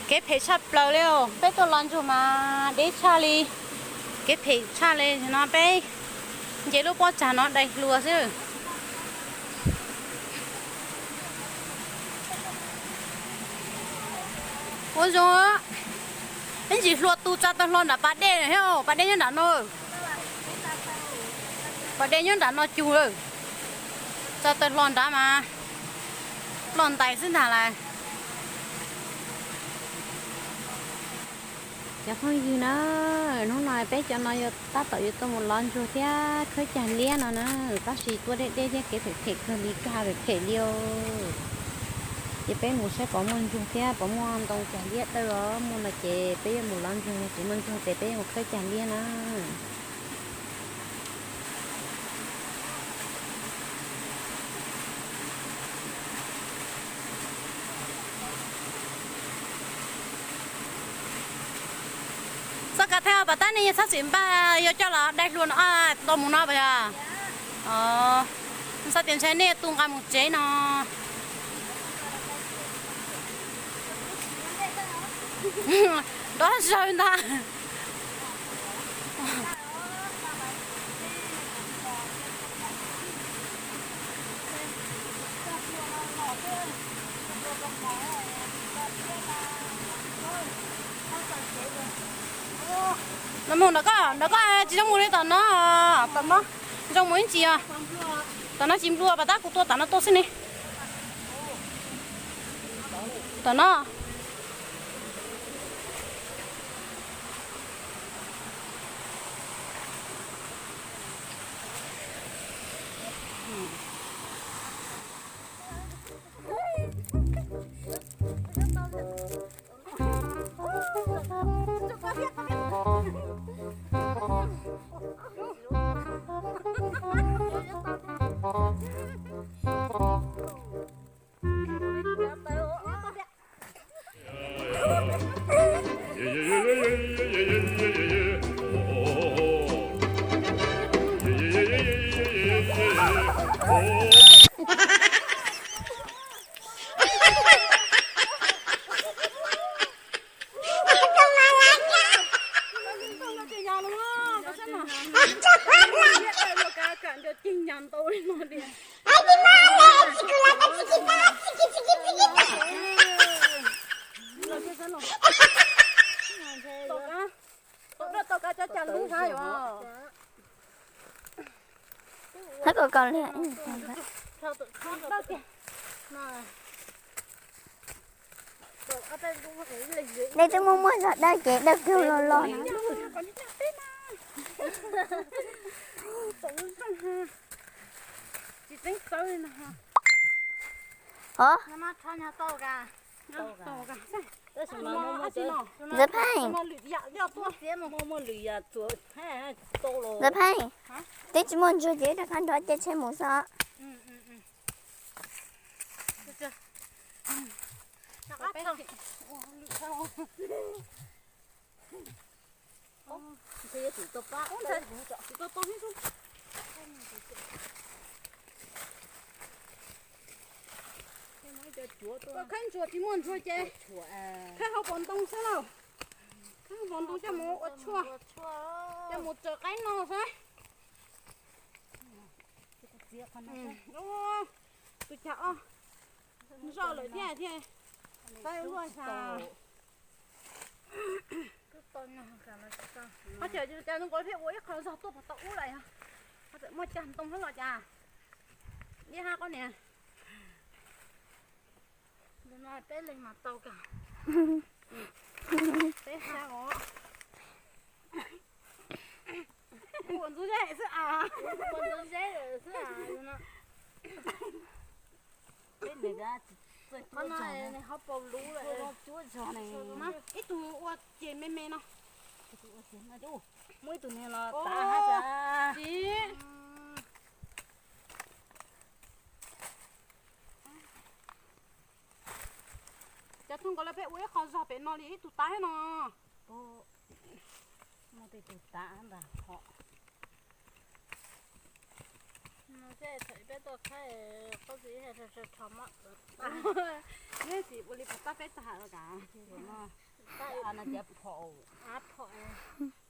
Kev phem tshaj plaws li os, peb tuaj los ntsuag mas deb tshaj li. Kev phem tshaj li no peb nce lub pob tsag no dai hlua xwb. Ua zoo, ib ntsis hlua tu tsa tawg hlo nram pas dej thiab, pas dej nyob nram no. Pas dej nyob nram no cug lawm. Tsa tawg hlo nrad mas ploj ntais xwb ntag lawm. Cov phooj ywg na, hnub no peb cov no yuav tab tom yuav tuaj mus lov ntsuag thiab khawb cag liab no na, tab sis tuaj deb deb thiab kev phem phem kawg li, kaj phem phem li os. Ces peb mus saib puas muaj ntsuag thiab puas muaj ntoo cag liab dawb os, muaj no ces peb yuav mus lov ntsuag, yog tsis muaj ntsuag ces peb yuav mus khawb cag liab na. Txoj kev thaj pas tab nej yeej txhob txwm npaj yuav coj los dai hlua no, tau mus no puas yog? Xav tias ntshai nej tu nqa mus tsev no. Nrov zawg ntag. Los mus ntawm koj, ntawm koj tsis zoo mus li tom no, tom no zoo mus ib ntsis os. Tom no tsis nplua pas tab kuv tua tom no tuaj xwb ne. Tom no. Hab ko ko li. Dej twb muaj muaj zog dawb ces dawb kawg los los na. Hov. Ntxawg Pheej, Ntxawg Pheej, twb tsis muaj ntsuag ces rov qab nrog caij tsheb mus xwb. Khawb ntsuag tsis muaj ntsuag ces khawb hauv paus ntoo xwb lauj. Khawb hauv paus ntoo coj mus ua tshuaj, coj mus tsaws qaib no xwb. Tus cas zoj lawm thiaj thiaj tau luaj xas. Ho cas cas nws nkaus thiaj ua ib qho zog tuaj puag tom ub lawm yog? Ho txawm muaj cag ntoo hab los cas? Ib hab qoj niam. Peb leeg mas tau kawg. Peb hab os. Ua ntxuv zeb xwb as. Ua ntxuv zeb xwb as. Qhov no nws ho paus luv lawm. Ib tug ua ces me me no. Muaj ib tug niag los tav hab tas. Tsis. Cov thooj nkaus lawv peb ua ib qho zog pem no li ib tug tav thiab no. Muaj tej tus tav ntag hom. Peb tuaj khab, qab txiv rho mab. Tsis ua li pov tab peb tag los kav.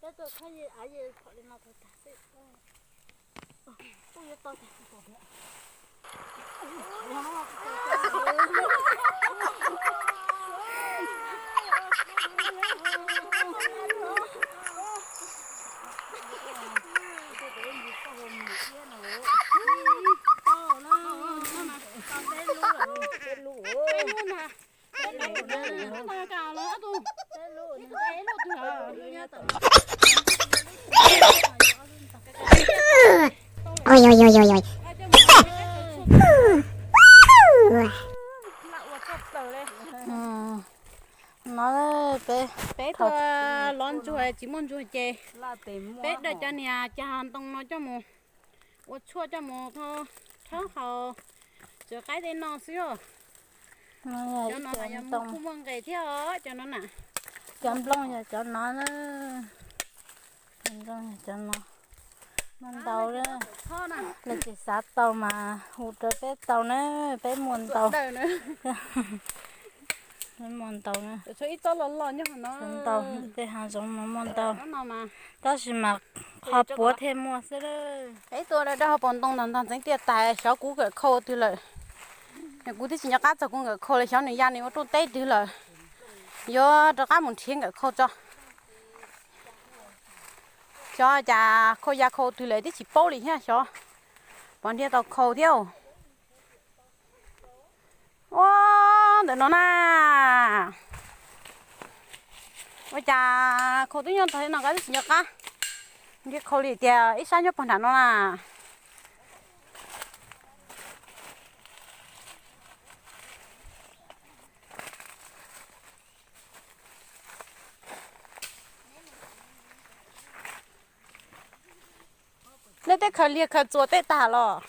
Peb tuaj khab av phom li no tag tag xwb. Kuj yuav tau tag. Ui, ui, ui, ui, ui. No peb, peb tuaj lov ntsuag tsis muaj ntsuag ces peb dawj cov niag cag ntoo no coj mus ua tshuaj coj mus rhaub haus tsuav qaib tej no xwb os. Cov no yog muaj kuj muaj nqis thiab os cov no na. Cov nplooj yog cov no na. Cov nplooj yog cov no. Muaj ntau lawm. Leej twg xav tau mas hu rau peb tau na, peb muaj ntau. Peb muaj ntau na. Ib tsob los los nyob hauv no. Ntau, tej hav zoov no muaj ntau. Tab sis mas qhov puav thiaj muaj xwb. Peb tuaj rau hauv paus ntoo ntag, ntog ntxeev tiaj tas xyov kuv nkawm khau twg lawm. Kuv twb tsis nco qab txog kuv nkawm khau li, xyov nws ya nws ua ruj teb twg lawm. Yuav rov qab mus nrhiav nkawm khau tso. Xyov cas khau ya khau twg lawm twb tsis paub li thiab, xyov pov nrhiav tau khau thiab. Ua ntawm no na. Ua cas khau twb nyob tag li no koj twb tsis nco qab nrhiav khau li tias ib sab nyob pog nram no na. Nej tej khaws liag khaws txuas tej tag los?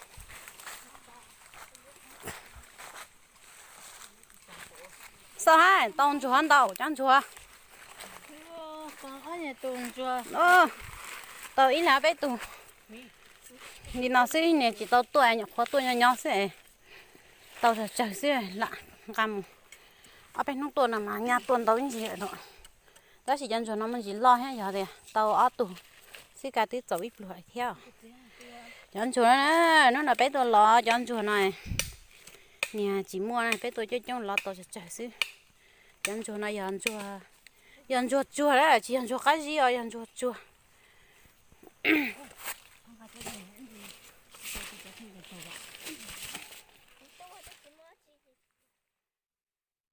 Xav hais tau ntsuag ntau cov ntsuag. Tau ib lab peb tug. Li no xwb niag tsis tau tuaj, nyuam qhuav tuaj nyob nyob xwb. Tau tsawg tsawg xwb lam nqa mus. Ob peb hnub tuaj no mas nyaj tuaj ntau ib ntsis lawm. Tab sis cov ntsuag no muaj ntsis loj thiab, yog tias tau ob tug xwb kav twb txaus ib pluag thiab. Cov ntsuag no, hnub no peb tuaj lov cov ntsuag no, niag tsis muaj, peb tuaj coob coob lov tau tsawg tsawg xwb. Cov ntsuag no yog ntsuag, yog ntsuag tsuag, tsis yog ntsuag qab zib os, yog ntsuag tsuag.